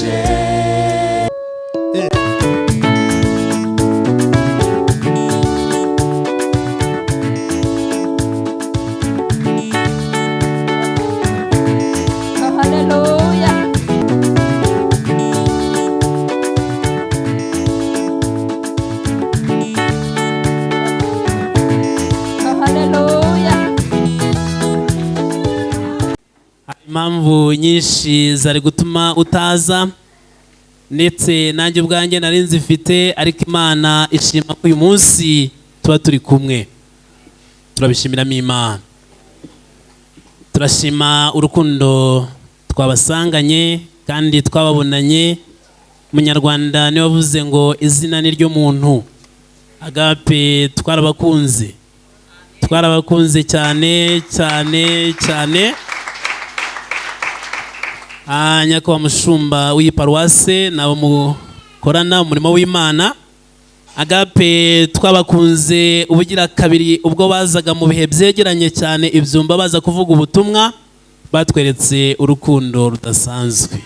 Uraje. Oh, hallelujah. Oh, hallelujah. Impamvu nyinshi zari gutuma utaza, ndetse nanjye ubwanjye nari nzifite, ariko Imana ishima ko uyu munsi tuba turi kumwe. Turabishimiramo Imana, turashima urukundo twabasanganye kandi twababonanye. Umunyarwanda niwe wavuze ngo izina ni ryo muntu. Agape twarabakunze, twarabakunze cyane cyane cyane. Nyakubahwa mushumba w'iyi paruwase nabo mukorana umurimo w'Imana, Agape twabakunze ubugira kabiri ubwo bazaga mu bihe byegeranye cyane ibyumba baza kuvuga ubutumwa, batweretse urukundo rudasanzwe.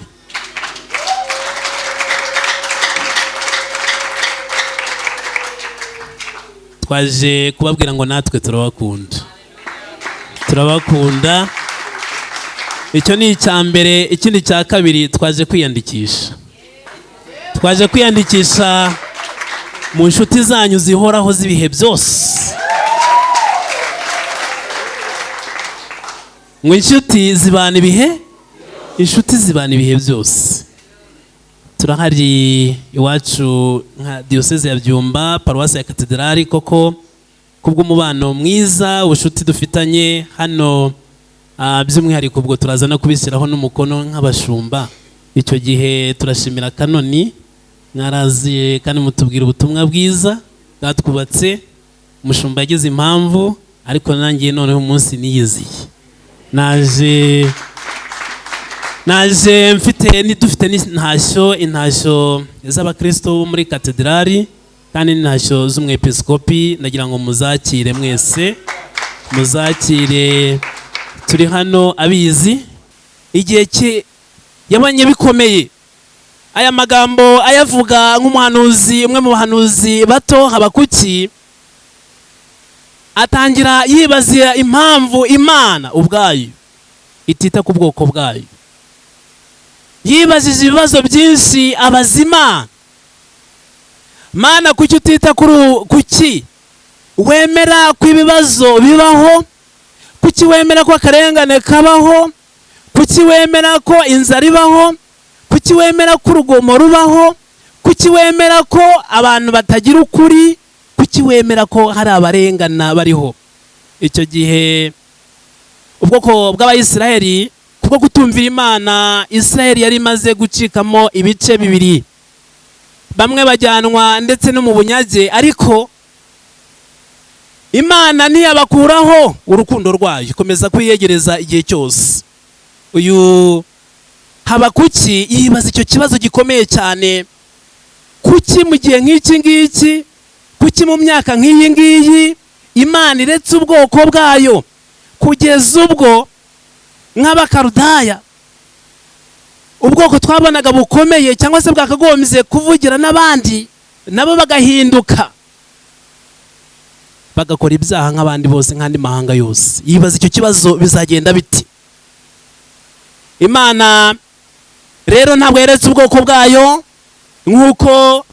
Twaje kubabwira ngo natwe turabakunda, turabakunda. Icyo ni icya mbere. Ikindi cya kabiri, twaje kwiyandikisha, twaje kwiyandikisha mu nshuti zanyu zihoraho z'ibihe byose. Ngo inshuti zibana ibihe, inshuti zibana ibihe byose. Turahari iwacu nka diyoseze ya Byumba, paruwasi ya Katedrali, koko kubw'umubano mwiza, ubucuti dufitanye hano, by'umwihariko ubwo turaza no kubishyiraho n'umukono nk'abashumba. Icyo gihe turashimira Kanoni, mwaraziye kandi mutubwira ubutumwa bwiza bwatwubatse. Umushumba yagize impamvu, ariko nanjye noneho umunsi niyiziye, naje mfite ni dufite n'intashyo, intashyo z'abakristo bo muri katedrali kandi n'intashyo z'umwepiskopi. Ndagira ngo muzakire mwese, muzakire. Turi hano abizi igihe cye yabonye bikomeye. Aya magambo ayavuga nk'umuhanuzi, umwe mu bahanuzi bato Habakuki, atangira yibaza impamvu Imana ubwayo itita ku bwoko bwayo. Yibajije ibibazo byinshi, abaza Imana: Mana, kuki utita kuri kuki wemera ko ibibazo bibaho? Kuki wemera ko akarengane kabaho? Kuki wemera ko inzara ibaho? Kuki wemera ko urugomo rubaho? Kuki wemera ko abantu batagira ukuri? Kuki wemera ko hari abarengana bariho? Icyo gihe ubwoko bw'Abayisiraheli, kubwo kutumvira Imana, Isiraheli yari imaze gucikamo ibice bibiri, bamwe bajyanwa ndetse no mu bunyage, ariko Imana ntiyabakuraho urukundo rwayo, ikomeza kwiyegereza igihe cyose. Uyu Habakuki yibaza icyo kibazo gikomeye cyane: kuki mu gihe nk'iki ngiki, kuki mu myaka nk'iyi ngiyi Imana iretse ubwoko bwayo kugeza ubwo nk'Abakarudaya, ubwoko twabonaga bukomeye cyangwa se bwakagombye kuvugira n'abandi, nabo bagahinduka bagakora ibyaha nk'abandi bose, nk'andi mahanga yose? Yibaza icyo kibazo, bizagenda biti? Imana rero ntabwo yeretse ubwoko bwayo nk'uko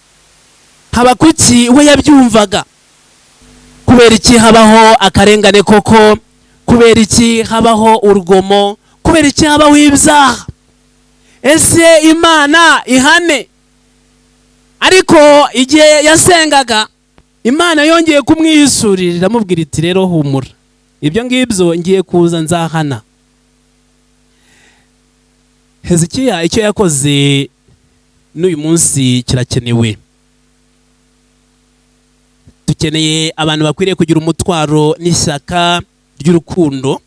Habakuki we yabyumvaga. Kubera iki habaho akarengane koko? Kubera iki habaho urugomo? Kubera iki habaho ibyaha? Ese Imana ihane? Ariko igihe yasengaga, Imana yongeye kumwisurira, iramubwira iti: rero humura, ibyo ngibyo ngiye kuza nzahana. Hezekiya icyo yakoze n'uyu munsi kirakenewe. Dukeneye abantu bakwiriye kugira umutwaro n'ishyaka ry'urukundo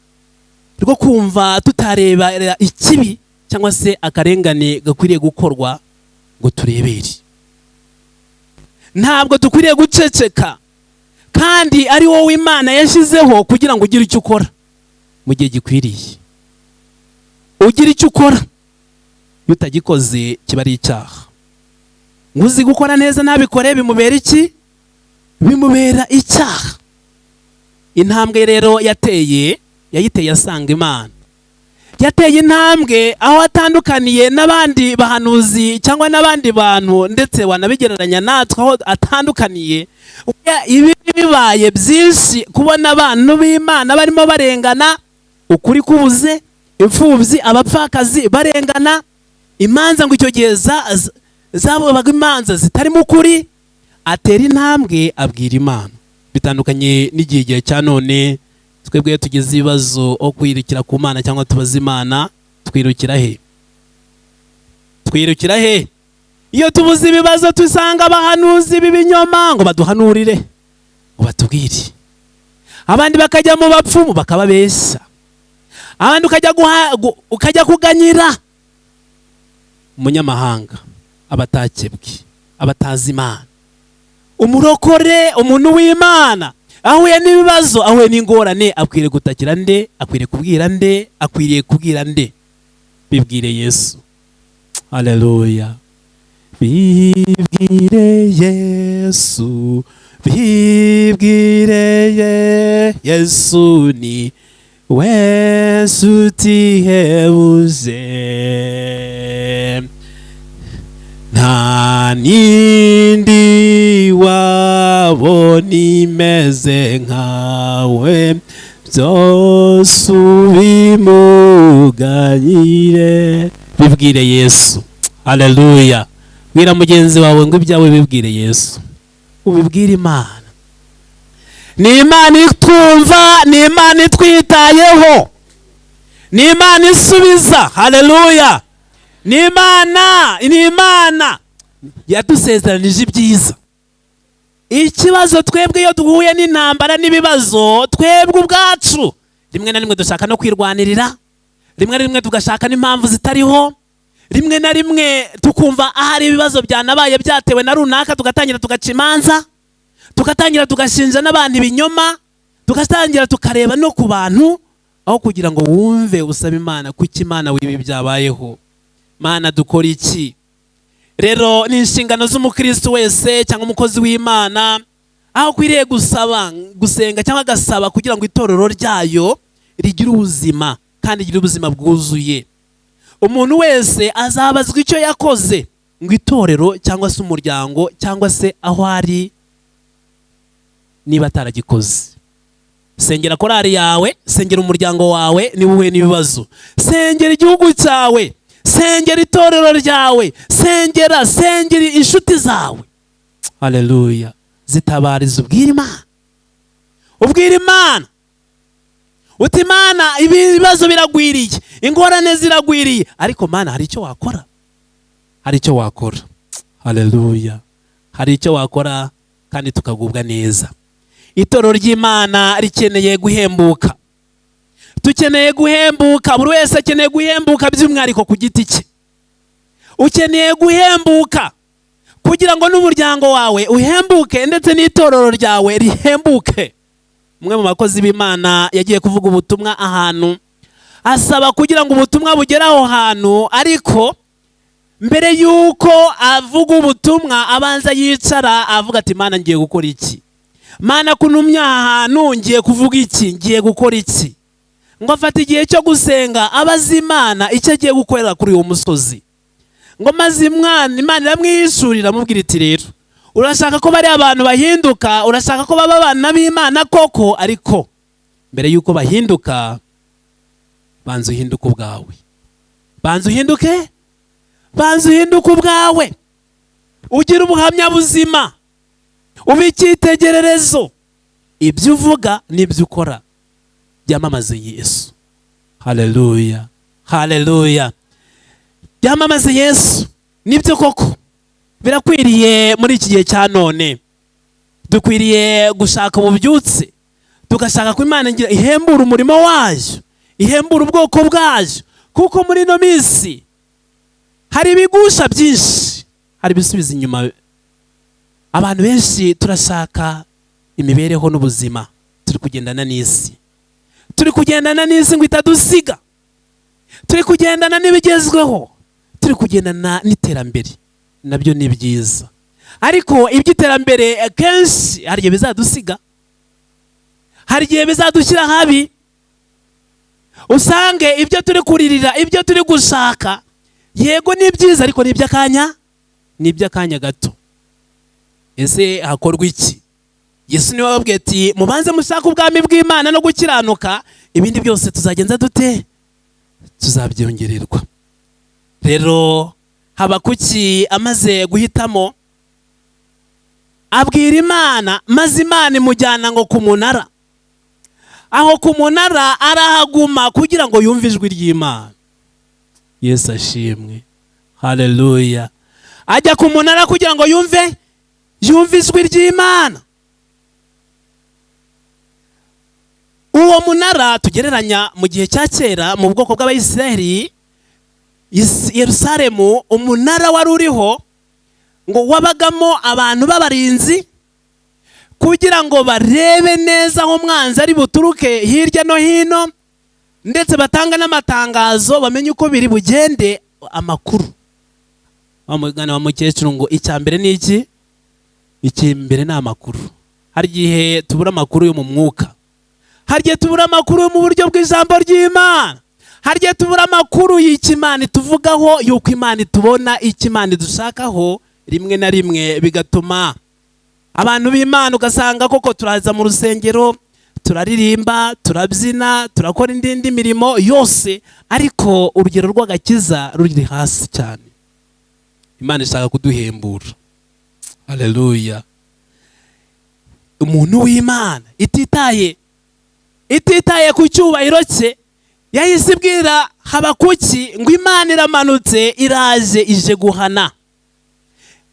rwo kumva tutareba ikibi cyangwa se akarengane gakwiriye gukorwa ngo turebere. Ntabwo dukwiriye guceceka, kandi ari wowe Imana yashyizeho kugira ngo ugire icyo ukora mu gihe gikwiriye, ugire icyo ukora. Iyo utagikoze kiba ari icyaha. Ngo uzi gukora neza ntabikore bimubera iki? Bimubera icyaha. Intambwe rero yateye, yayiteye asanga Imana. Yateye intambwe aho atandukaniye n'abandi bahanuzi cyangwa n'abandi bantu, ndetse wanabigereranya natwe aho atandukaniye. Ibi bibaye byinshi kubona abantu b'Imana barimo barengana, ukuri kubuze, imfubyi, abapfakazi barengana, imanza ngo icyo gihe zabaga imanza zitarimo ukuri. Atera intambwe abwira Imana. Bitandukanye n'igihe cya none, twebwe tugize ibibazo aho kwirukira ku Mana cyangwa tubaza Imana, twirukira he? Twirukira he? Iyo tubuze ibibazo tusanga abahanuzi b'ibinyoma ngo baduhanurire, ngo batubwire. Abandi bakajya mu bapfumu bakababeshya, abandi ukajya kuganyira umunyamahanga, abatakebwe, abatazi Imana. Umurokore, umuntu w'Imana ahuye n'ibibazo, ahuye n'ingorane, akwiriye gutakira nde? Akwiriye kubwira nde? Akwiriye kubwira nde? Bibwire Yesu. Haleluya. Bibwire Yesu, bibwire Yesu, ni we nshuti ihebuje, nta nindi wabona imeze nkawe, byose ubimuganyire. Bibwire Yesu. Haleluya. Bwira mugenzi wawe ngo ibyawe bibwire Yesu, ubibwire Imana. Ni Imana itwumva, ni Imana itwitayeho, ni Imana isubiza. Haleluya. Ni Imana, ni Imana yadusezeranije ibyiza. Ikibazo twebwe iyo duhuye n'intambara n'ibibazo, twebwe ubwacu rimwe na rimwe dushaka no kwirwanirira, rimwe na rimwe tugashaka n'impamvu zitariho, rimwe na rimwe tukumva ahari ibibazo byanabaye byatewe na runaka, tugatangira tugaca imanza, tugatangira tugashinja n'abantu ibinyoma, tugatangira tukareba no ku bantu, aho kugira ngo wumve usaba Imana, kuki Imana wibi byabayeho? Mana dukora iki? Rero ni inshingano z'umukristo wese cyangwa umukozi w'Imana, aho akwiriye gusaba, gusenga cyangwa agasaba kugira ngo itorero ryayo rigire ubuzima kandi rigire ubuzima bwuzuye. Umuntu wese azabazwa icyo yakoze ngo itorero cyangwa se umuryango cyangwa se aho ari niba ataragikoze. Sengera korari yawe, sengera umuryango wawe niba uhuye n'ibibazo, sengera igihugu cyawe, sengera itorero ryawe, sengera inshuti zawe. Haleluya. Zitabariza, ubwira Imana, ubwira Imana uti Imana ibibazo biragwiriye, ingorane ziragwiriye, ariko Mana hari icyo wakora, hari icyo wakora. Haleluya. Hari icyo wakora kandi tukagubwa neza. Itorero ry'Imana rikeneye guhembuka. Dukeneye guhembuka, buri wese akeneye guhembuka by'umwihariko ku giti cye. Ukeneye guhembuka kugira ngo n'umuryango wawe uhembuke ndetse n'itorero ryawe rihembuke. Umwe mu bakozi b'Imana yagiye kuvuga ubutumwa ahantu, asaba kugira ngo ubutumwa bugere aho hantu, ariko mbere yuko avuga ubutumwa abanza yicara avuga ati Mana ngiye gukora iki? Mana kuntumye aha hantu ngiye kuvuga iki? Ngiye gukora iki? Ngo afate igihe cyo gusenga abaza Imana icyo agiye gukorera kuri uwo musozi. Ngo maze Imana iramwihishurira, amubwira iti rero urashaka ko bari abantu bahinduka, urashaka ko baba abana b'Imana koko, ariko mbere yuko bahinduka banza uhinduke ubwawe. Banza uhinduke, banza uhinduke ubwawe, ugire ubuhamya buzima, ube icyitegererezo, ibyo uvuga n'ibyo ukora byamamaze Yesu. Haleluya, haleluya. Byamamaze Yesu. Nibyo koko birakwiriye muri iki gihe cya none. Dukwiriye gushaka ububyutse, tugashaka ko Imana ihembura umurimo wayo, ihembura ubwoko bwayo, kuko muri ino minsi hari ibigusha byinshi, hari ibisubiza inyuma. Abantu benshi turashaka imibereho n'ubuzima, turi kugendana n'isi, turi kugendana n'isi ngo itadusiga, turi kugendana n'ibigezweho, Turi kugendana n'iterambere, nabyo ni byiza, ariko iby'iterambere kenshi hari igihe bizadusiga, hari igihe bizadushyira habi, usange ibyo turi kuririra, ibyo turi gushaka, yego ni byiza, ariko ni iby'akanya, ni iby'akanya gato. Ese hakorwa iki? Yesu niwe wababwiye ati: "Mubanze mushake ubwami bw'Imana no gukiranuka, ibindi byose tuzagenza dute? Tuzabyongererwa." Rero Habakuki amaze guhitamo, abwira Imana, maze Imana imujyana ngo ku munara. Aho ku munara arahaguma kugira ngo yumve ijwi ry'Imana. Yesu ashimwe, haleluya! Ajya ku munara kugira ngo yumve ijwi ry'Imana. Uwo munara tugereranya mu gihe cya kera mu bwoko bw'Abayisiraheli, Yerusalemu, umunara wari uriho ngo wabagamo abantu b'abarinzi kugira ngo barebe neza aho umwanzi ari buturuke hirya no hino, ndetse batanga n'amatangazo, bamenye uko biri bugende, amakuru. Wa mugani wa mukecuru ngo: "Icya mbere ni iki? Icya mbere ni amakuru." Hari igihe tubura amakuru yo mu mwuka, hari igihe tubura amakuru mu buryo bw'ijambo ry'Imana, hari igihe tubura amakuru y'icyo Imana ituvugaho, y'uko Imana itubona, icyo Imana idushakaho. Rimwe na rimwe bigatuma abantu b'Imana ugasanga koko turaza mu rusengero, turaririmba, turabyina, turakora indi mirimo yose, ariko urugero rw'agakiza ruri hasi cyane. Imana ishaka kuduhembura, haleluya! Umuntu w'Imana ititaye ku cyubahiro cye, yahise ibwira Habakuki ngo Imana iramanutse, iraje, ije guhana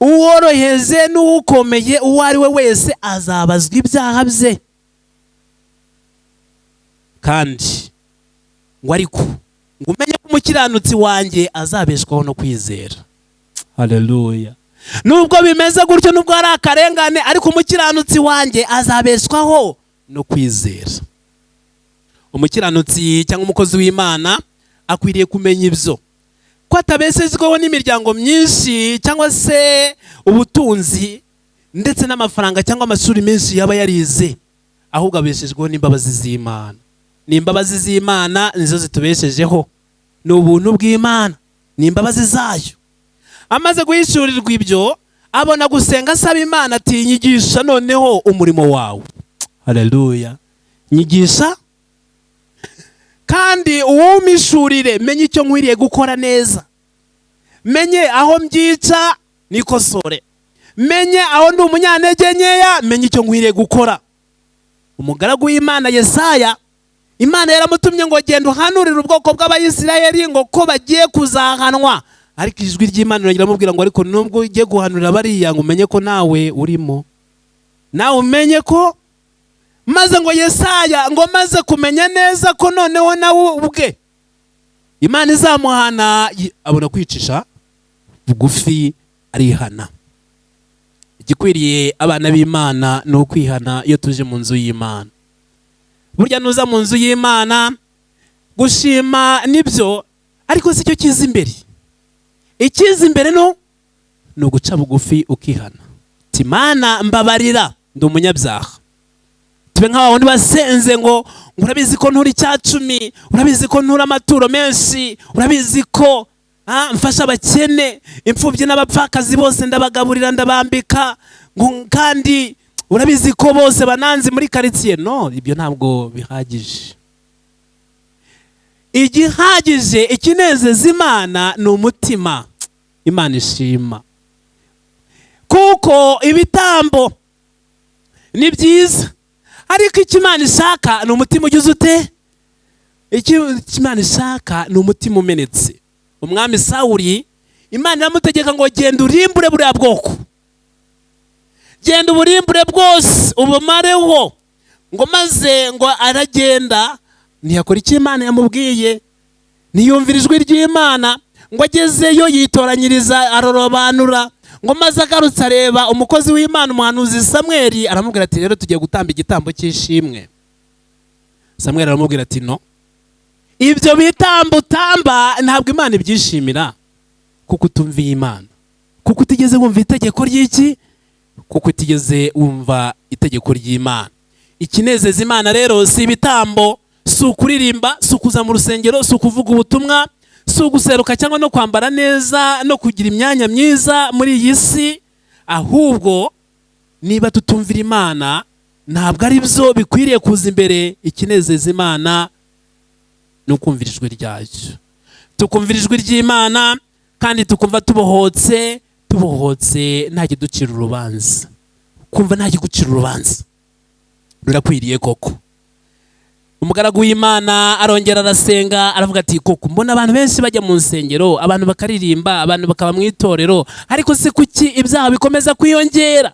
uworoheze n'uwukomeye, uwo ari we wese azabazwa ibyaha bye. Kandi ngo ariko ngo umenye ko umukiranutsi wanjye azabeshwaho no kwizera. Haleluya! Nubwo bimeze gutyo, nubwo hari akarengane, ariko umukiranutsi wanjye azabeshwaho no kwizera. Umukiranutsi cyangwa umukozi w'Imana akwiriye kumenya ibyo, ko atabeshejweho n'imiryango myinshi cyangwa se ubutunzi ndetse n'amafaranga cyangwa amashuri menshi yaba yarize, ahubwo abeshejweho n'imbabazi z'Imana. Ni imbabazi z'Imana nizo zitubeshejeho, ni ubuntu bw'Imana, ni imbabazi zayo. Amaze guhishurirwa ibyo, abona gusenga, asaba Imana ati: "Nyigisha noneho umurimo wawe." Haleluya! "Nyigisha kandi uwumishurire, menye icyo nkwiriye gukora neza, menye aho mbyica nikosore, menye aho ndi umunyantege nkeya, menye icyo nkwiriye gukora." Umugaragu w'Imana Yesaya, Imana yaramutumye ngo: "Genda uhanurire ubwoko bw'Abayisiraheli ngo ko bagiye kuzahanwa." Ariko ijwi ry'Imana riramubwira ngo: "Ariko nubwo ugiye guhanurira bariya, ngo umenye ko nawe urimo, nawe umenye ko." Maze ngo Yesaya ngo maze kumenya neza ko noneho nawe ubwe Imana izamuhana, abona kwicisha bugufi, arihana. Igikwiriye abana b'Imana ni ukwihana iyo tuje mu nzu y'Imana. Burya nuza mu nzu y'Imana, gushima nibyo, ariko si cyo kiza imbere. Ikiza imbere no ni uguca bugufi, ukihana: "Imana, mbabarira, ndi umunyabyaha." Tube nk'aba wundi basenze ngo: "Urabizi ko ntura 10%, urabizi ko ntura amaturo menshi, urabizi ko mfasha abakene, imfubyi n'abapfakazi bose, ndabagaburira, ndabambika, ngo kandi urabizi ko bose bananzi muri karitsiye." No, ibyo ntabwo bihagije. Igihagije, ikinezeza Imana, ni umutima Imana ishima, kuko ibitambo ni byiza, ariko icyo Imana ishaka ni umutima ugize ute? Icyo Imana ishaka ni umutima umenetse. Umwami Sawuri, Imana iramutegeka ngo: "Genda urimbure buriya bwoko, genda uburimbure bwose, ubumareho." Ngo maze ngo aragenda, ntiyakora icyo Imana yamubwiye, ntiyumvira ijwi ry'Imana. Ngo agezeyo yitoranyiriza, arorobanura. Ngo maze agarutse, areba umukozi w'Imana, umuhanuzi Samweri, aramubwira ati: "Rero tugiye gutamba igitambo cy'ishimwe." Samweri aramubwira ati: "No, ibyo bitambo utamba ntabwo Imana ibyishimira, Kuko utumviye Imana, kuko utigeze wumva itegeko ry'iki, kuko utigeze wumva itegeko ry'Imana. Ikinezeza Imana rero si ibitambo, si ukuririmba, si ukuza mu rusengero, si ukuvuga ubutumwa, si uguseruka cyangwa no kwambara neza no kugira imyanya myiza muri iyi si. Ahubwo niba tutumvira Imana, ntabwo ari byo bikwiriye kuza imbere. Ikinezeza Imana ni ukumvira ijwi ryayo. Tukumvira ijwi ry'Imana kandi tukumva tubohotse, tubohotse nta kiducira urubanza. Kumva nta kigucira urubanza rurakwiriye koko. Umugaragu w'Imana arongera arasenga, aravuga ati: "Koko mbona abantu benshi bajya mu nsengero, abantu bakaririmba, abantu bakaba mu itorero, ariko se kuki ibyaha bikomeza kwiyongera?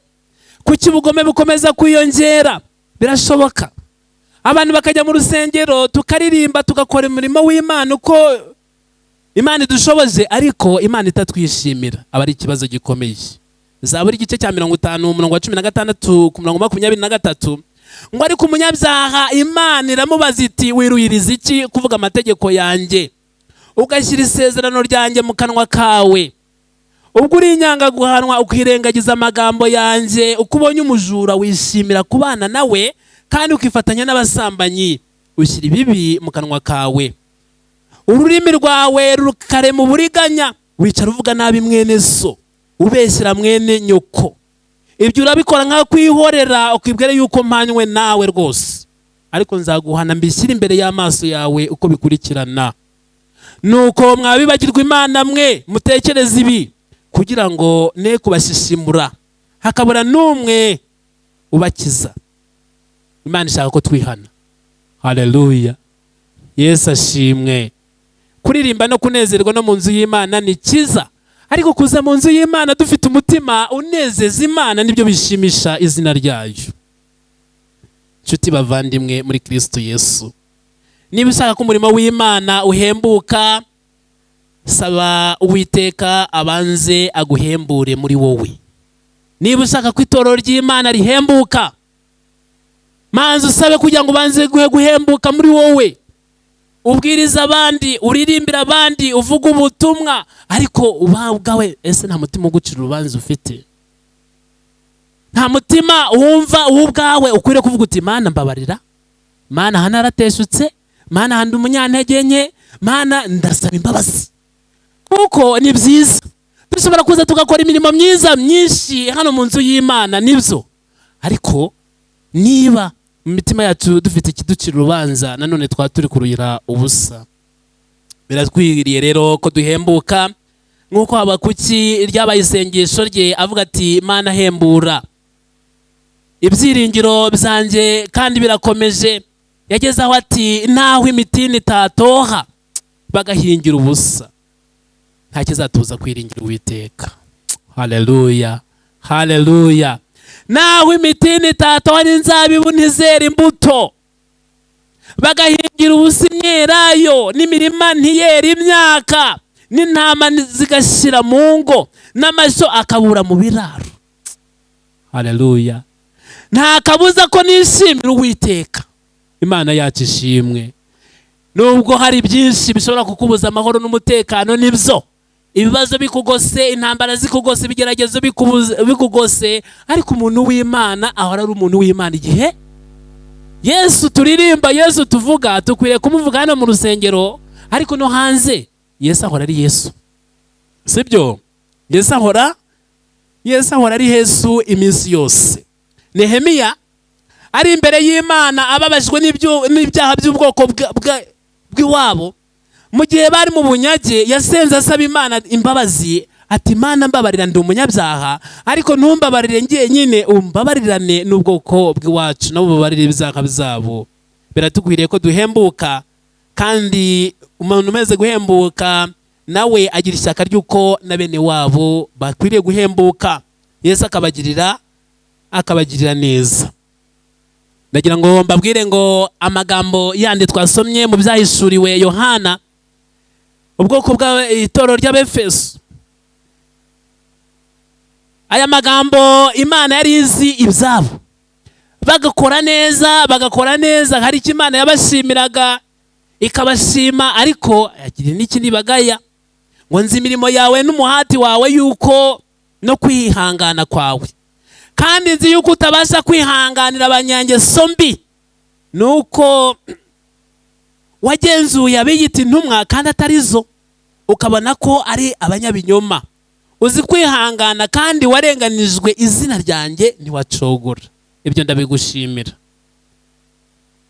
Kuki ubugome bukomeza kwiyongera?" Birashoboka abantu bakajya mu rusengero, tukaririmba, tugakora umurimo w'Imana uko Imana idushoboje, ariko Imana itatwishimira, aba ari ikibazo gikomeye. Zaburi igice cya 50, umurongo wa 16 ku murongo 23, ngo: "Ariko umunyabyaha Imana iramubaza iti: 'Wiruhiriza iki kuvuga amategeko yanjye, ugashyira isezerano ryanjye mu kanwa kawe? Ubwo uri inyanga guhanwa, ukirengagiza amagambo yanjye. Uko ubonye umujura wishimira kubana nawe, kandi ukifatanya n'abasambanyi. Ushyira ibibi mu kanwa kawe, ururimi rwawe rukarema uburiganya. Wicara uvuga nabi mwene so, ubeshyera mwene nyoko. Ibyo urabikora nka kwihorera, ukibwira yuko mpanywe nawe rwose. Ariko nzaguhana, mbishyire imbere y'amaso yawe uko bikurikirana.' Nuko mwabibagirwa Imana mwe, mutekereze ibi, kugira ngo ne kubashishimura, hakabura n'umwe ubakiza." Imana ishaka ko twihana. Haleluya, Yesu ashimwe. Kuririmba no kunezerwa no mu nzu y'Imana ni cyiza, ariko kuza mu nzu y'Imana dufite umutima unezeza Imana nibyo bishimisha izina ryayo. Nshuti bavandimwe muri Kristo Yesu, niba ushaka ko umurimo w'Imana uhembuka, saba Uwiteka abanze aguhembure muri wowe. Niba ushaka ko itorero ry'Imana rihembuka, manza usabe kugira ngo ubanze guhe guhembuka muri wowe. Ubwiriza abandi, uririmbira abandi, uvuga ubutumwa, ariko uba ubwawe ese nta mutima ugucira urubanza ufite? Nta mutima wumva wowe ubwawe ukwiriye kuvuga uti: "Mana, mbabarira. Mana, hano narateshutse. Mana, handi umunyantege nke. Mana, ndasaba imbabazi." Kuko ni byiza, dushobora kuza tugakora imirimo myiza myinshi hano mu nzu y'Imana, nibyo, ariko niba mu mitima yacu dufite ikiducira urubanza, nanone twaba turi kuruhira ubusa. Biratwiriye rero ko duhembuka, nk'uko Habakuki ryabaye isengesho rye, avuga ati: "Mana, hembura ibyiringiro byanjye kandi birakomeje." Yageze aho ati: "Naho imitini itatoha, bagahingira ubusa, nta kizatuza kwiringira Uwiteka." Haleluya, haleluya. Naho imitini itatoha n'inzabibu ntizera imbuto, bagahingira ubusa imyelayo, n'imirima ntiyera imyaka, n'intama zigashyira mu ngo, n'amashyo akabura mu biraro, haleluya, nta kabuza ko nishimira Uwiteka. Imana yacu ishimwe. Nubwo hari byinshi bishobora kukubuza amahoro n'umutekano, nibyo, ibibazo bikugose, intambara zikugose, ibigeragezo bikugose, ariko umuntu w'Imana ahora ari umuntu w'Imana. Igihe Yesu turirimba, Yesu tuvuga, dukwiriye kumuvuga hano mu rusengero, ariko no hanze Yesu ahora ari Yesu, sibyo? Yesu ahora ari Yesu iminsi yose. Nehemiya ari imbere y'Imana, ababajwe n'ibyaha by'ubwoko bw'iwabo mu gihe bari mu bunyage, yasenze asaba Imana imbabazi, ati: "Imana, mbabarira, ndi umunyabyaha, ariko ntumbabarire njyenyine, umbabarirane n'ubwoko bw'iwacu, nabo bubabarire ibyaha byabo." Biratukwiriye ko duhembuka, kandi umuntu umeze guhembuka nawe agira ishyaka ry'uko na bene wabo bakwiriye guhembuka, Yesu akabagirira neza. Ndagira ngo mbabwire ngo amagambo yandi twasomye mu Byahishuriwe Yohana, ubwoko bwa itorero ry'Abefeso, aya magambo Imana yari izi ibyabo, bagakora neza, bagakora neza, hari icyo Imana yabashimiraga, ikabashima, ariko yagira n'ikindi bagaya. Ngo nzi imirimo yawe n'umuhati wawe yuko no kwihangana kwawe, kandi nzi yuko utabasha kwihanganira abanyangeso mbi, nuko wagenzuye abiyita intumwa kandi atari zo, ukabona ko ari abanyabinyoma. Uzi kwihangana kandi warenganijwe izina ryanjye ntiwacogora. Ibyo ndabigushimira,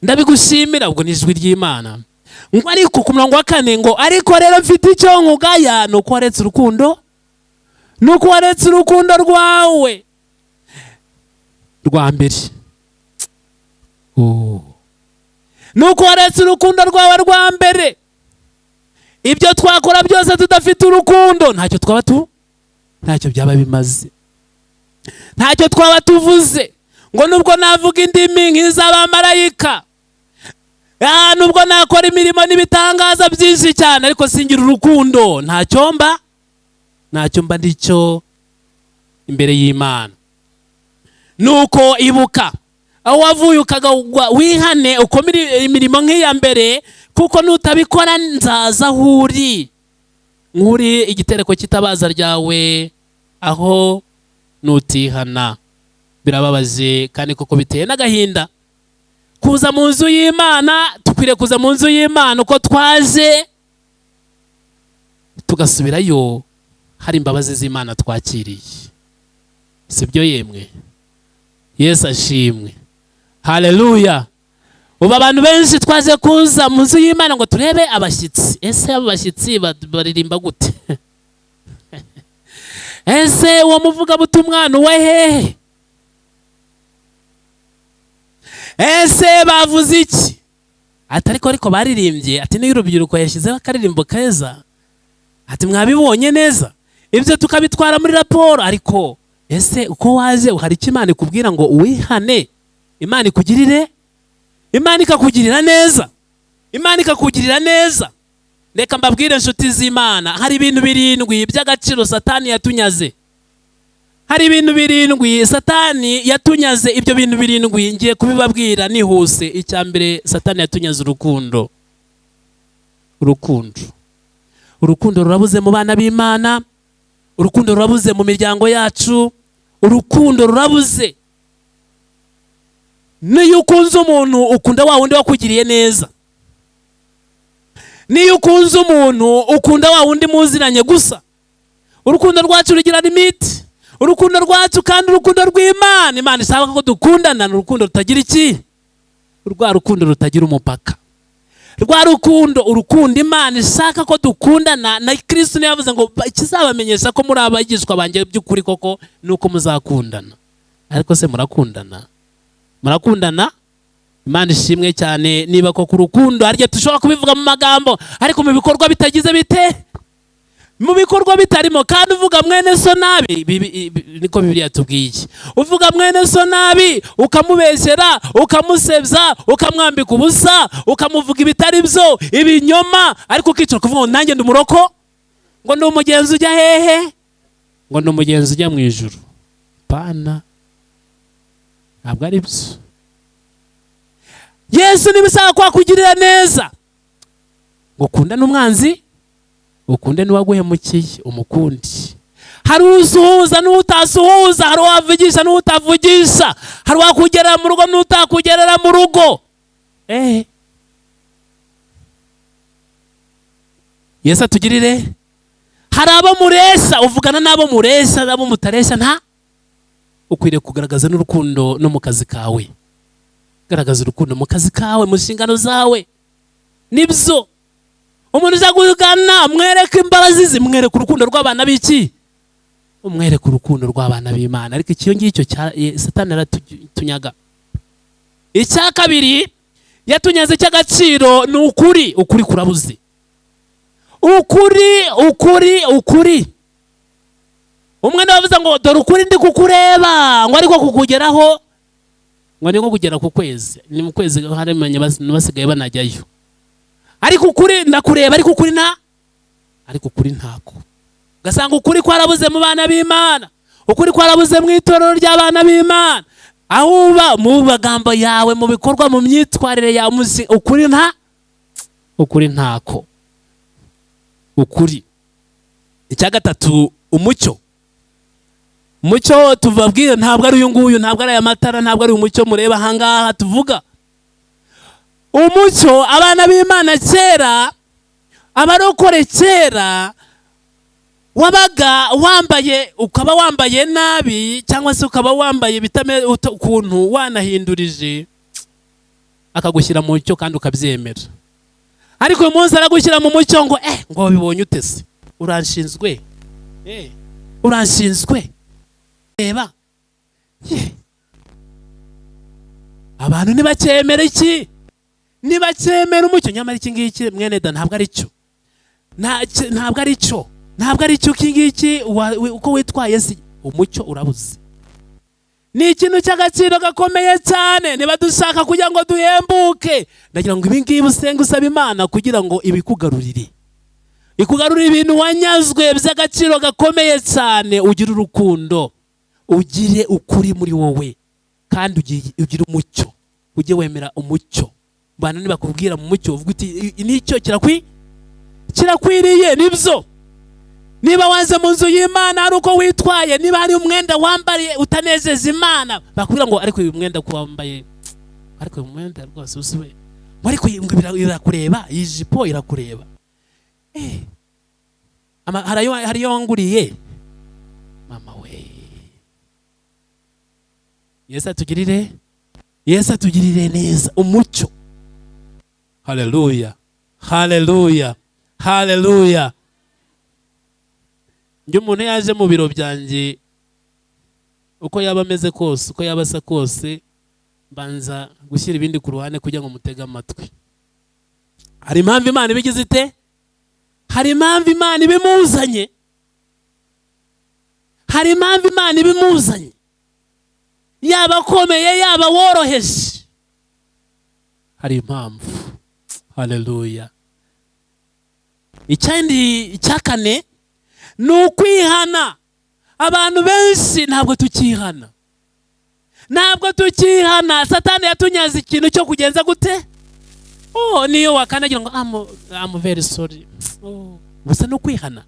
ndabigushimira. Ubwo ni ijwi ry'Imana. Ngo ariko ku murongo wa 4 ngo ariko rero mfite icyo nkugaya, nuko waretse urukundo, nuko waretse urukundo rwawe rwa mbere. Nuko waretse urukundo rwawe rwa mbere. Ibyo twakora byose tudafite urukundo ntacyo twaba ntacyo byaba bimaze, ntacyo twaba tuvuze. Ngo nubwo navuga indimi nk'iz'abamarayika, nubwo nakora imirimo n'ibitangaza byinshi cyane, ariko singira urukundo, ntacyo mba ndicyo imbere y'Imana. Nuko ibuka aho wavuye ukagwa, wihane ukomere imirimo nk'iya mbere, kuko nutabikora nzaza aho uri, nkuri igitereko cy'itabaza ryawe aho nutihana. Birababaje kandi koko biteye n'agahinda kuza mu nzu y'Imana. Tukwiriye kuza mu nzu y'Imana uko twaje, tugasubirayo hari imbabazi z'Imana twakiriye. Sibyo yemwe? Yesu ashimwe, haleluya. Ubu abantu benshi twaje kuza mu nzu y'Imana ngo turebe abashyitsi. Ese abo bashyitsi baririmba gute? Ese uwo muvugabutumwa ni uwa hehe? Ese bavuze iki? Ati ariko baririmbye, ati niyo urubyiruko yashyizeho akaririmbo keza, ati mwabibonye neza. Ibyo tukabitwara muri raporo. Ariko ese uko waje hari icyo Imana ikubwira ngo wihane, Imana ikugirire, Imana ikakugirira neza, Imana ikakugirira neza. Reka mbabwire inshuti z'Imana, hari ibintu 7 by'agaciro Satani yatunyaze. Hari ibintu 7 Satani yatunyaze. Ibyo bintu 7 ngiye kubibabwira nihuse. Icya mbere, Satani yatunyaze urukundo. Urukundo, urukundo rurabuze mu bana b'Imana, urukundo rurabuze mu miryango yacu, urukundo rurabuze. Niyo ukunze umuntu ukunda wa wundi wakugiriye neza. Niyo ukunze umuntu ukunda wa wundi muziranye gusa. Urukundo rwacu rugira limite. Urukundo rwacu kandi urukundo rw'Imana, Imana ishaka ko dukundana, ni urukundo rutagira iki? Rwa rukundo rutagira umupaka. Rwa rukundo, urukundo Imana ishaka ko dukundana. Na Kristo niwe yavuze ngo ikizabamenyesha ko muri abigishwa banjye by'ukuri koko nuko muzakundana. Ariko se murakundana? Murakundana? Imana ishimwe cyane. Niba koko urukundo harya dushobora kubivuga mu magambo, ariko mu bikorwa bitagize bite? Mu bikorwa bitarimo. Kandi uvuga mwene so nabi, niko Bibiliya tubwiye. Uvuga mwene so nabi, ukamubeshyera, ukamusebya, ukamwambika ubusa, ukamuvuga ibitari byo, ibinyoma, ariko ukicara kuvuga ngo nanjye ndi umuroko, ngo ndi umugenzi ujya hehe? Ngo ndi umugenzi ujya mu ijuru. Pana, ntabwo ari byo. Yesu nibisaba kwakugirira neza, ngo ukundane umwanzi, ukunde n'uwaguhemukiye, umukundi. Hari usuhuza n'utasuhuza, hari uwavugisha n'utavugisha, hari uwakugerera mu rugo n'utakugerera mu rugo. Yesu atugirire. Hari abo mureshya, uvugana n'abo mureshya, n'abo mutareshya nta. Ukwiriye kugaragaza n'urukundo no mu kazi kawe. Garagaza urukundo mu kazi kawe, mu nshingano zawe. Nibyo. Umuntu uza kugana mwereke imbabazi ze, mwereke urukundo rw'abana b'iki? Umwereke urukundo rw'abana b'Imana. Ariko icyo ngicyo Satani aratunyaga. Icya kabiri yatunyaze cy'agaciro ni ukuri. Ukuri kurabuze. Ukuri, ukuri, ukuri. Umwe navuze ngo dore ukuri ndi kukureba, ngo ariko kukugeraho ngo ni nko kugera ku kwezi. Ni mu kwezi haremanye basigaye banajyayo. Ariko ukuri ndakureba, ariko ukuri nta, ariko ukuri ntako. Ugasanga ukuri kwarabuze mu bana b'Imana, ukuri kwarabuze mu itorero ry'abana b'Imana. Aho uba mu magambo yawe, mu bikorwa, mu myitwarire yawe, ukuri nta, ukuri ntako. Ukuri. Icya gatatu, umucyo. Umucyo tubabwire ntabwo ari uyu nguyu, ntabwo ari aya matara, ntabwo ari umucyo mureba ahangaha tuvuga. Umucyo, abana b'Imana kera, abarokore kera, wabaga wambaye, ukaba wambaye nabi cyangwa se ukaba wambaye ukuntu wanahindurije, akagushyira mu mucyo kandi ukabyemera. Ariko uyu munsi aragushyira mu mucyo ngo ngo wabibonye ute se? Uranshinzwe, uranshinzwe. Reba, abantu ntibakemera iki? Ntibakemera umucyo. Nyamara iki ngiki, mwene da, ntabwo ari cyo, ntabwo ari cyo, ntabwo ari cyo iki ngiki. Uko witwaye si umucyo, urabuze. Ni ikintu cy'agaciro gakomeye cyane niba dushaka kugira ngo duhembuke. Ndagira ngo ibi ngibi usenge usaba Imana kugira ngo ibikugarurire, ikugarurire ibintu wanyazwe by'agaciro gakomeye cyane. Ugire urukundo, ugire ukuri muri wowe, kandi ugire umucyo. Ujye wemera umucyo. Abantu nibakubwira mu mucyo, uvuga uti: "Nicyo kirakwiriye, nibyo." Niba waze mu nzu y'Imana hari uko witwaye, niba hari umwenda wambariye utanezeza Imana, bakubwira ngo: "Ariko uyu mwenda ko wambaye, ariko uyu mwenda rwose usiwe," ngo: "Ariko iyi ngo irakureba, iyi jipo irakureba." Hari ayo wanguriye, mama we. Yesu atugirire, Yesu atugirire neza. Umucyo, haleluya, haleluya, haleluya. Njye umuntu yaje mu biro byanjye, uko yaba ameze kose, uko yaba asa kose, mbanza gushyira ibindi ku ruhande kugira ngo mutege amatwi. Hari impamvu Imana ibigize ite? Hari impamvu Imana ibimuzanye, hari impamvu Imana ibimuzanye, yaba akomeye, yaba woroheje, hari impamvu. Haleluya. Ikindi, icya kane, ni ukwihana. Abantu benshi ntabwo tukihana, ntabwo tukihana. Satani yatunyaze ikintu cyo kugenza gute? Oh, niyo wakandagira ngo I'm very sorry. Oh, gusa no kwihana,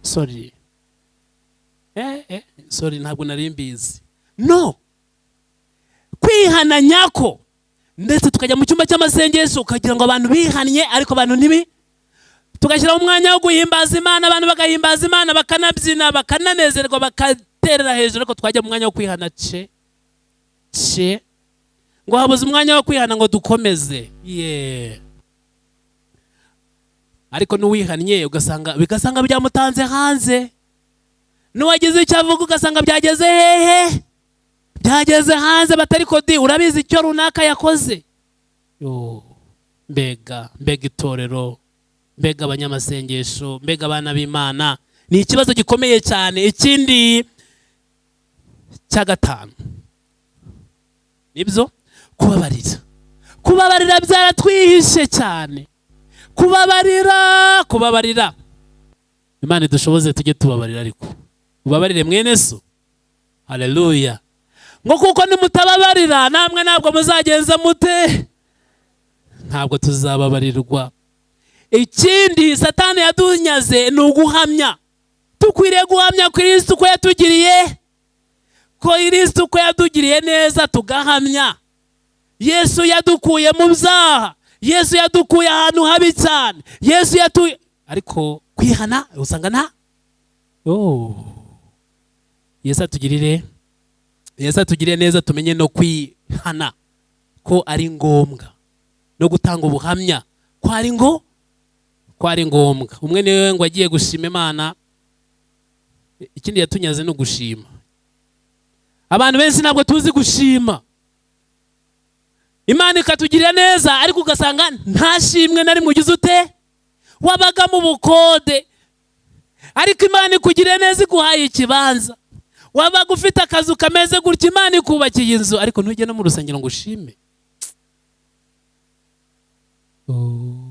sorry, sorry, ntabwo nari mbizi. No kwihana nyako, ndetse tukajya mu cyumba cy'amasengesho ukagira ngo abantu bihannye, ariko abantu ntibi. Tugashyiraho umwanya wo guhimbaza Imana, abantu bagahimbaza Imana, bakanabyina, bakananezerwa, bakaterera hejuru, ariko twajya mu mwanya wo kwihana, ce ce, ngo habuze umwanya wo kwihana ngo dukomeze. Ye, ariko n'uwihannye ugasanga bigasanga byamutanze hanze, n'uwagize icyo avuga ugasanga byageze hehe? Byageze hanze. Batari kodi, urabizi icyo runaka yakoze. Yo, mbega, mbega itorero, mbega abanyamasengesho, mbega abana b'Imana! Ni ikibazo gikomeye cyane. Ikindi cya gatanu, nibyo, kubabarira. Kubabarira byaratwihishe cyane. Kubabarira, kubabarira, Imana idushoboze tujye tubabarira. Ariko ubabarire mwene so. Haleluya. Ngo kuko nimutababarira, namwe ntabwo muzagenza mute? Ntabwo tuzababarirwa. Ikindi Satani yadunyaze ni uguhamya. Dukwiriye guhamya Kirisitu ko yatugiriye, ko Kirisitu ko yatugiriye neza, tugahamya. Yesu yadukuye mu byaha, Yesu yadukuye ahantu habi cyane, Yesu yatuye. Ariko kwihana usanga nta. Oh. Yesu atugirire, Yesu atugirire neza, tumenye no kwihana ko ari ngombwa, no gutanga ubuhamya ko ari ngombwa. Umwe niwe ngo agiye gushima Imana. Ikindi yatunyaze ni ugushima. Abantu benshi ntabwo tuzi gushima. Imana ikatugirira neza, ariko ugasanga nta shimwe na rimwe ugize ute. Wabaga mu bukode, ariko Imana ikugiriye neza, iguhaye ikibanza. Wabaga ufite akazu kameze gutya, Imana ikubakiye inzu, ariko ntujye no mu rusengero ngo ushime. Oh.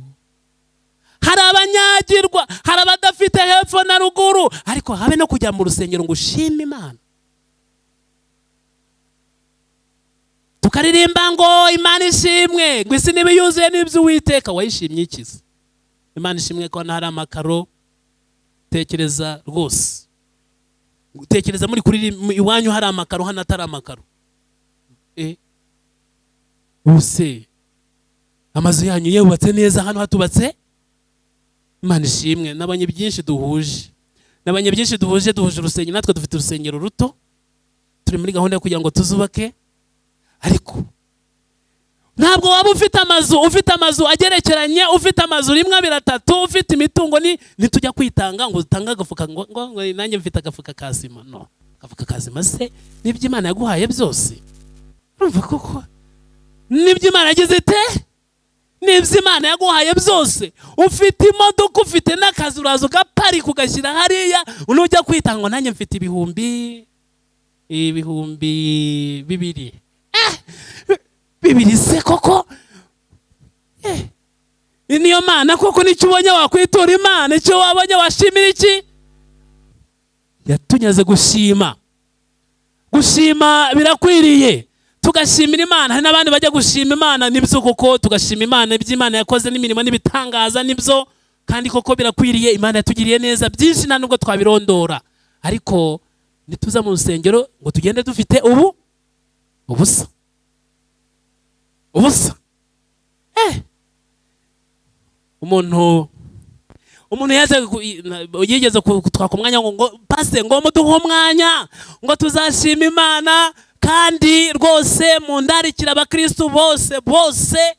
Hari abanyagirwa, hari abadafite hepfo na ruguru, ariko habe no kujya mu rusengero ngo ushime Imana. Tukaririmba ngo Imana ishimwe, ngo isi niba yuzuye n'iby'Uwiteka. Wayishimye ikize? Imana ishimwe ko hari amakaro. Tekereza rwose, tekereza muri kuri iwanyu hari amakaro, hano atari amakaro. Ubuse amazu yanyu yubatse neza, hano hatubatse. Imana ishimwe, nabonye byinshi duhuje, nabonye byinshi duhuje. Duhuje urusengero, natwe dufite urusengero ruto, turi muri gahunda yo kugira ngo tuzubake. Ariko ntabwo waba ufite amazu, ufite amazu agerekeranye, ufite amazu rimwe, abiri, atatu, ufite imitungo, ni nitujya kwitanga ngo utange agafuka ngo nanjye mfite agafuka ka sima. No agafuka ka sima se nibyo Imana yaguhaye byose? Urumva koko nibyo Imana yagize ite? Nibyo Imana yaguhaye byose? Ufite imodoka, ufite n'akazi, uraza ugaparika ugashyira hariya, nujya kwitanga ngo nanjye mfite 2000. 2 se koko? Niyo Mana koko? Nicyo ubonye wakwitura Imana? Icyo wabonye washimira iki? Yatunyaze gushima. Gushima birakwiriye, tugashimira Imana. Hari n'abandi bajya gushima Imana, nibyo koko, tugashima Imana ibyo Imana yakoze n'imirimo n'ibitangaza, nibyo kandi koko birakwiriye. Imana yatugiriye neza byinshi, nta nubwo twabirondora. Ariko nituza mu rusengero ngo tugende dufite ubu ubusa ubusa. Umuntu yaje yigeze kutwaka umwanya ngo pase, ngo muduhe umwanya ngo tuzashima Imana, kandi rwose mundarikira abakristu bose bose,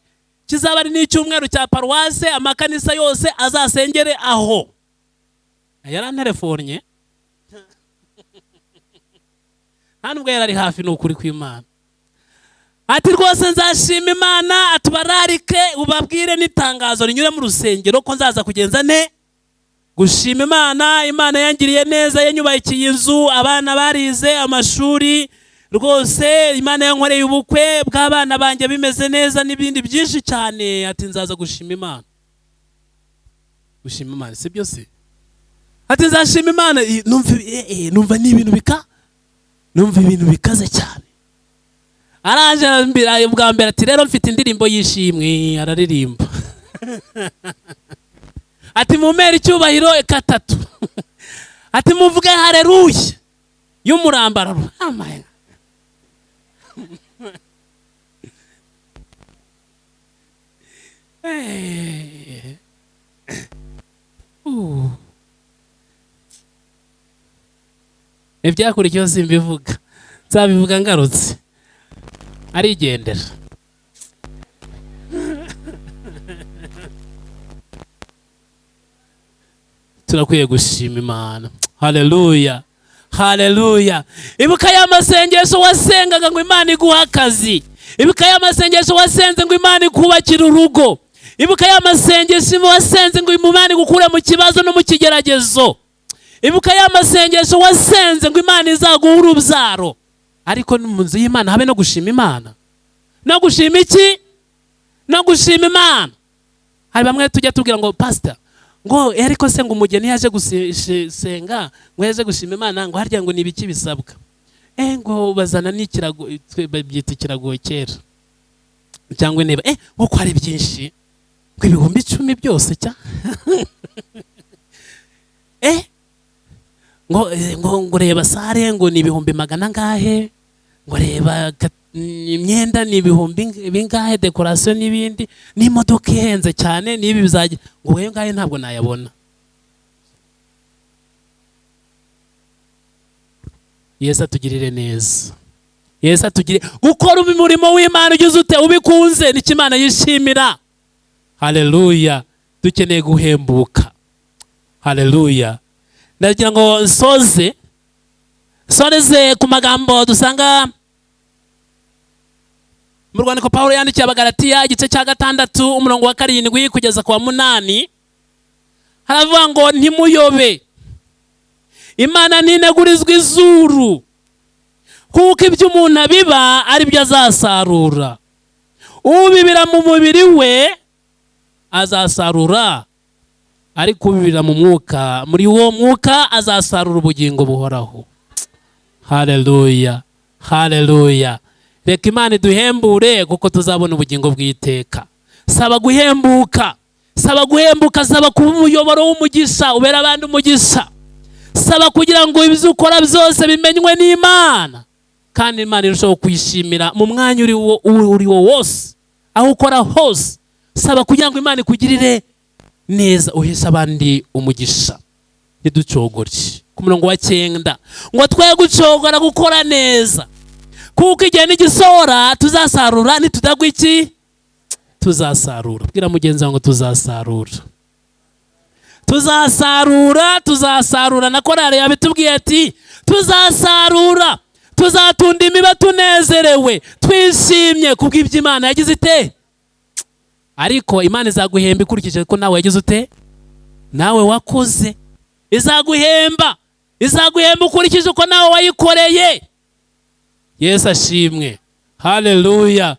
kizaba ari n'icyumweru cya paruwase, amakanisa yose azasengere aho. Yaranterefonye, nta nubwo yari ari hafi, ni ukuri kw'Imana. Ati rwose nzashima Imana, atubararike ubabwire n'itangazo rinyure mu rusengero ko nzaza kugenza ne gushima Imana. Imana yangiriye neza, yanyubakiye inzu, abana barize amashuri, rwose Imana yankoreye ubukwe bw'abana banjye bimeze neza, n'ibindi byinshi cyane. Ati nzaza gushima Imana. Gushima Imana si byo se? Ati nzashima Imana. Numva ni ibintu bika, numva ibintu bikaze cyane. Araje arambwira bwa mbere ati rero mfite indirimbo y'ishimwe, araririmba. Ati mumere icyubahiro katatu. Ati muvuge haleluya y'umurambararo. Amen. Ibyakurikiyeho simbivuga, nzabivuga ngarutse. Arigendera. Turakwiye gushima Imana. Haleluya, haleluya. Ibuka ya masengesho wasengaga ngo Imana iguhe akazi. Ibuka ya masengesho wasenze ngo Imana ikubakire urugo. Ibuka ya masengesho wasenze ngo Imana igukure mu kibazo no mu kigeragezo. Ibuka ya masengesho wasenze ngo Imana izaguhe urubyaro. Ariko mu nzu y'Imana habe no gushima Imana. No gushima iki? No gushima Imana. Hari bamwe tujya tubwira ngo pastor, ngo ariko se ngo umugeni yaje gusenga, ngo yaje gushima Imana, ngo harya ngo ni ibiki bisabwa? Ngo bazana n'ikirago, babyita ikirago kera cyangwa intebe. Ngo ko hari byinshi, ngo 10,000 byose cya. Ngo reba sare ngo ni 100,000 angahe, ngo reba imyenda ni 2000 bingahe, decoration n'ibindi, n'imodoka ihenze cyane n'ibi bizajya, ngo wewe ngahe ntabwo nayabona. Yesu atugirire neza. Yesu atugirire gukora umurimo w'Imana ugize ute ubikunze, nicyo Imana yishimira. Haleluya. Dukeneye guhembuka. Haleluya. Ndagira ngo nsoze soreze ku magambo dusanga mu rwandiko Pawulo yandikiye Abagalatiya igice cya 6 umurongo wa 7 kugeza ku wa 8. Haravuga ngo ntimuyobe, Imana ntinegurizwa izuru, kuko ibyo umuntu abiba ari byo azasarura. Ubibira mu mubiri we azasarura, ariko ubibira mu mwuka, muri uwo mwuka azasarura ubugingo buhoraho. Haleluya, haleluya. Reka Imana iduhembure kuko tuzabona ubugingo bw'iteka. Saba guhembuka, Saba guhembuka, saba kuba umuyoboro w'umugisha, ubera abandi umugisha. Saba kugira ngo ibyo ukora byose bimenywe n'Imana, kandi Imana irushaho kuyishimira mu mwanya uri wo wose, aho ukora hose. Saba kugira ngo Imana ikugirire neza, uheshe abandi umugisha. Ntiducogore. Ku murongo wa 9 ngo twe gucogora gukora neza, kuko igihe n'igisohora tuzasarura, nitudagwa iki tuzasarura. Bwira mugenzi wawe ngo tuzasarura, tuzasarura, tuzasarura. Na korali yabitubwiye ati tuzasarura, tuzatunda imiba tunezerewe, twishimye kubw'ibyo Imana yagize ite. Ariko Imana izaguhemba ikurikije ko nawe yagize ute, nawe wakoze. Izaguhemba, izaguhemba ukurikije uko nawe wayikoreye. Yesu ashimwe, haleluya.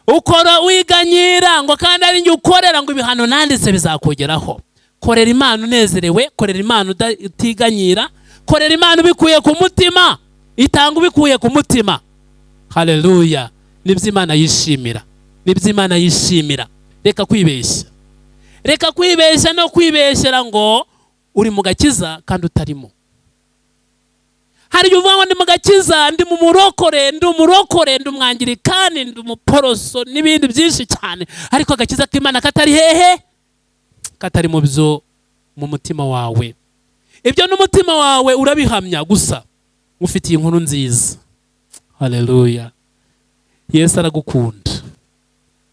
Ukora wiganyira ngo kandi ari njye ukorera, ngo ibihano nanditse bizakugeraho. Korera Imana unezerewe, korera Imana utiganyira, korera Imana ubikuye ku mutima, itanga ubikuye ku mutima. Haleluya. Nibyo Imana yishimira, nibyo Imana yishimira. Reka kwibeshya, reka kwibeshya no kwibeshyera ngo uri mu gakiza kandi utarimo. Hari igihe uvuga ngo ndi mu gakiza, ndi mu murokore, ndi umurokore, ndi umwangirikani, ndi umuporoso n'ibindi byinshi cyane, ariko agakiza k'Imana katari hehe? Katari mu byo mu mutima wawe. Ibyo n'umutima wawe urabihamya gusa. Ufitiye inkuru nziza. Haleluya. Yesu aragukunda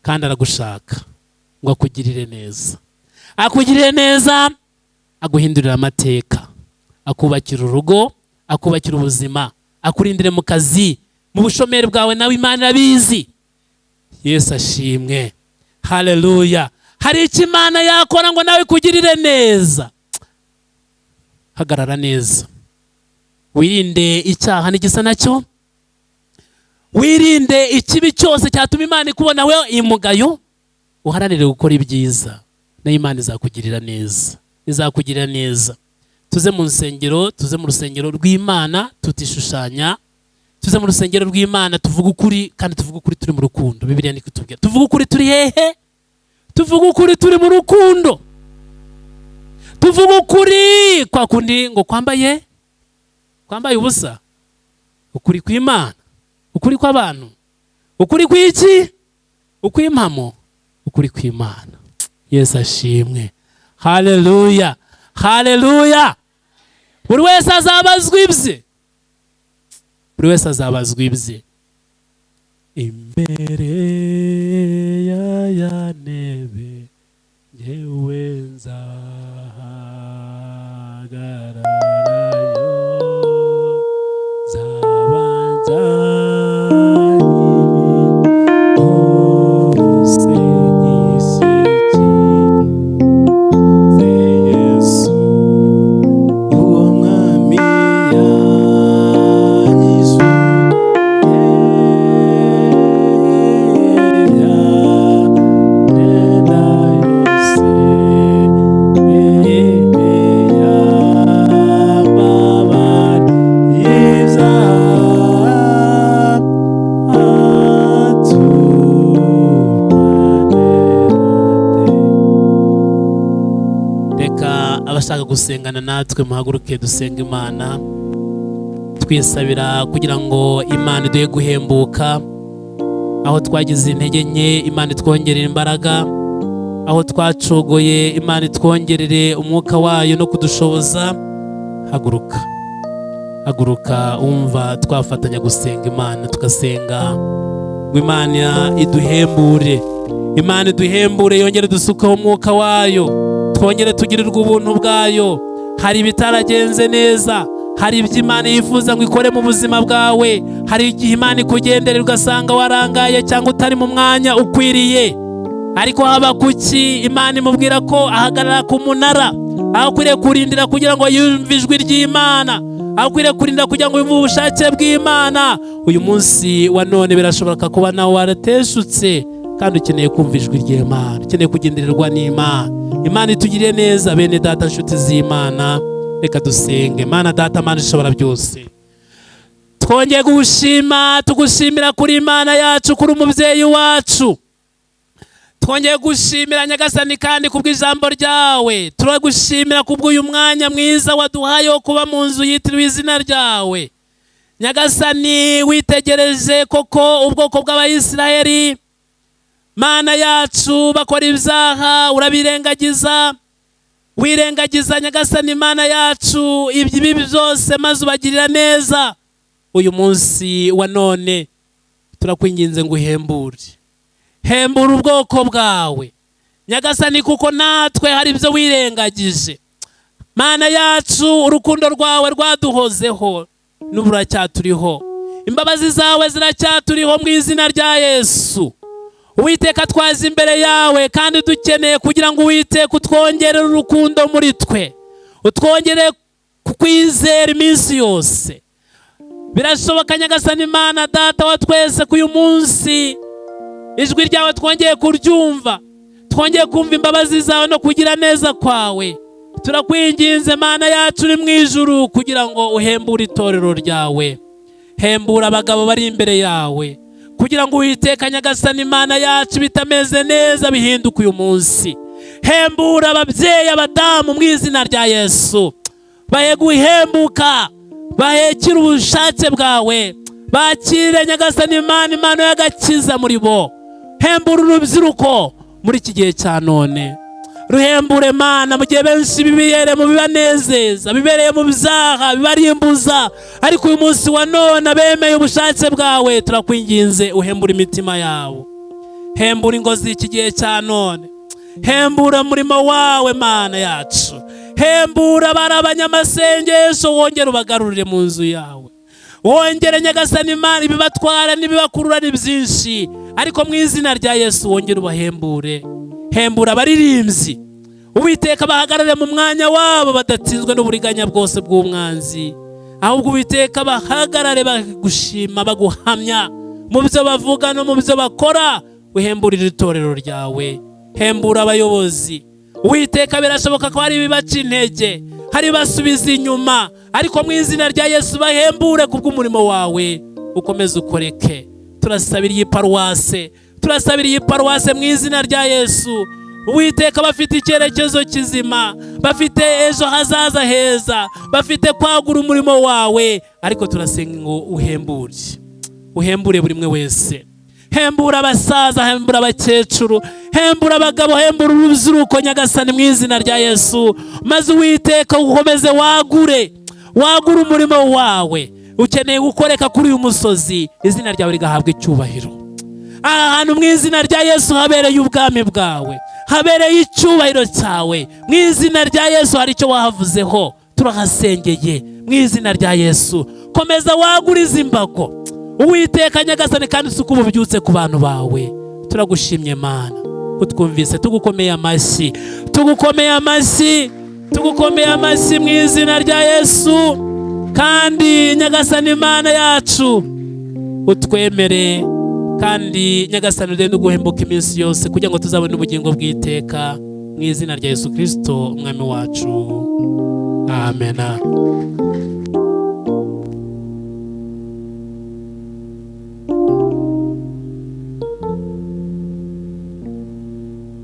kandi aragushaka ngo akugirire neza, akugirire neza, aguhindurira amateka, akubakira urugo, akubakira ubuzima, akurindire mu kazi, mu bushomeri bwawe, nawe Imana irabizi. Yesu ashimwe, haleluya. Hari icyo Imana yakora ngo nawe ikugirire neza. Hagarara neza, wirinde icyaha n'igisa nacyo, wirinde ikibi cyose cyatuma Imana ikubona we imugayo, uharanire gukora ibyiza, nayo Imana izakugirira neza, izakugirira neza. Tuze mu nsengero, tuze mu rusengero rw'Imana tutishushanya, tuze mu rusengero rw'Imana tuvuga ukuri, kandi tuvuga ukuri turi mu rukundo. Bibiliya niko itubwira, tuvuga ukuri turi hehe? Tuvuga ukuri turi mu rukundo. Tuvuga ukuri kwa kundi ngo kwambaye ubusa, ukuri kw'Imana, ukuri kw'abantu, ukuri kw'iki, ukw'impamo, ukuri kw'Imana. Yesu ashimwe, haleluya, haleluya. Buri wese azabazwa ibye, buri wese azabazwa ibye. Imbere ya ntebe njyewe nzahagararayo, nzabanza hose nyishyikirize Yesu, uwo mwami yanyishuye imyenda yose yamabariza atumanerate. Reka abashaka gusengana natwe muhaguruke dusenga Imana, twisabira kugira ngo Imana iduhe guhembuka. Aho twagize intege nke, Imana itwongerere imbaraga. Aho twacogoye, Imana itwongerere umwuka wayo no kudushoboza. Haguruka, haguruka, wumva twafatanya gusenga Imana, tugasenga ngo Imana iduhembure, Imana iduhembure, yongere dusukeho umwuka wayo, twongere tugirirwe ubuntu bwayo. Hari ibitaragenze neza, hari ibyo Imana yifuza ngo ikore mu buzima bwawe, hari igihe Imana ikugenderera ugasanga warangaye cyangwa utari mu mwanya ukwiriye. Ariko Habakuki Imana imubwira ko ahagarara ku munara, aho akwiriye kurindira kugira ngo yumve ijwi ry'Imana, aho akwiriye kurindira kugira ngo yumve ubushake bw'Imana. Uyu munsi wa none birashoboka kuba nawe warateshutse kandi ukeneye kumva ijwi ry'Imana, ukeneye kugendererwa n'Imana. Imana itugiriye neza. Bene data, nshuti z'Imana, reka dusenge. Mana data, Mana ishobora byose, twongeye gushima, tugushimira kuri Imana yacu, kuri umubyeyi wacu. Twongeye gushimira Nyagasani kandi kubw'ijambo ryawe. Turagushimira kubw'uyu mwanya mwiza waduhaye wo kuba mu nzu yitiriwe izina ryawe. Nyagasani, witegereje koko ubwoko bw'Abayisiraheli, Mana yacu, bakora ibyaha urabirengagiza, wirengagiza Nyagasani Mana yacu ibibi byose, maze ubagirira neza. Uyu munsi wa none turakwinginze ngo uhembure, hembura ubwoko bwawe Nyagasani, kuko natwe hari ibyo wirengagije. Mana yacu, urukundo rwawe rwaduhozeho n'ubu ruracyaturiho, imbabazi zawe ziracyaturiho mu izina rya Yesu. Uwiteka, twaza imbere yawe kandi dukeneye kugira ngo Uwiteka utwongerere urukundo muri twe, utwongere kukwizera iminsi yose. Birashoboka Nyagasani Imana Data wa twese ko uyu munsi ijwi ryawe twongeye kuryumva, twongeye kumva imbabazi zawe no kugira neza kwawe. Turakwinginze Mana yacu uri mu ijuru kugira ngo uhembure itorero ryawe, hembura abagabo bari imbere yawe, kugira ngo Uwiteka Nyagasani Imana yacu bitameze neza bihinduke uyu munsi. Hembura ababyeyi, abadamu mu izina rya Yesu, bahe guhembuka, bahekire ubushake bwawe, bakire Nyagasani Imana impano y'agakiza muri bo. Hembura urubyiruko muri iki gihe cya none, ruhembure Mana, mu gihe benshi bibiyere mu bibanezeza, bibereye mu byaha bibarimbuza, ariko uyu munsi wa none bemeye ubushake bwawe, turakwinginze uhembure imitima yabo. Hembura ingo z'iki gihe cya none, hembura umurimo wawe Mana yacu, hembura abari abanyamasengesho, wongere ubagarurire mu nzu yawe, wongere Nyagasani Imana ibibatwara n'ibibakurura ni byinshi, ariko mu izina rya Yesu wongere ubahembure. Hembura abaririmbyi Uwiteka, bahagarare mu mwanya wabo badatsinzwe n'uburiganya bwose bw'umwanzi, ahubwo Uwiteka bahagarare bagushima, baguhamya mu byo bavuga no mu byo bakora. Uhemburire itorero ryawe, hembura abayobozi Uwiteka. Birashoboka ko hari ibibaca intege, hari ibasubiza inyuma, ariko mu izina rya Yesu bahembure kubw'umurimo wawe ukomeze ukoreke. Turasabira iyi paruwase, turasabira iyi paruwase mu izina rya Yesu. Uwiteka, bafite icyerekezo kizima, bafite ejo hazaza heza, bafite kwagura umurimo wawe, ariko turasenga ngo uhembure, uhembure buri umwe wese. Hembura abasaza, hembura abakecuru, hembura abagabo, hembura urubyiruko Nyagasani mu izina rya Yesu, maze Uwiteka ukomeze wagure, wagure umurimo wawe ukeneye gukoreka kuri uyu musozi, izina ryawe rigahabwa icyubahiro. Aha hantu mu izina rya Yesu habereye ubwami bwawe, habereye icyubahiro cyawe. Mu izina rya Yesu hari icyo wahavuzeho, turahasengeye mu izina rya Yesu. Komeza wagurize imbago Uwiteka Nyagasani, kandi usuke ububyutse ku bantu bawe. Turagushimye Mana kutwumvise, tugukomeye amashyi, tugukomeye amashyi, tugukomeye amashyi mu izina rya Yesu. Kandi Nyagasani Imana yacu utwemere, kandi Nyagasani urinde uguhembuka iminsi yose kugira ngo tuzabone ubugingo bw'iteka mu izina rya Yesu Kristo umwami wacu, amena.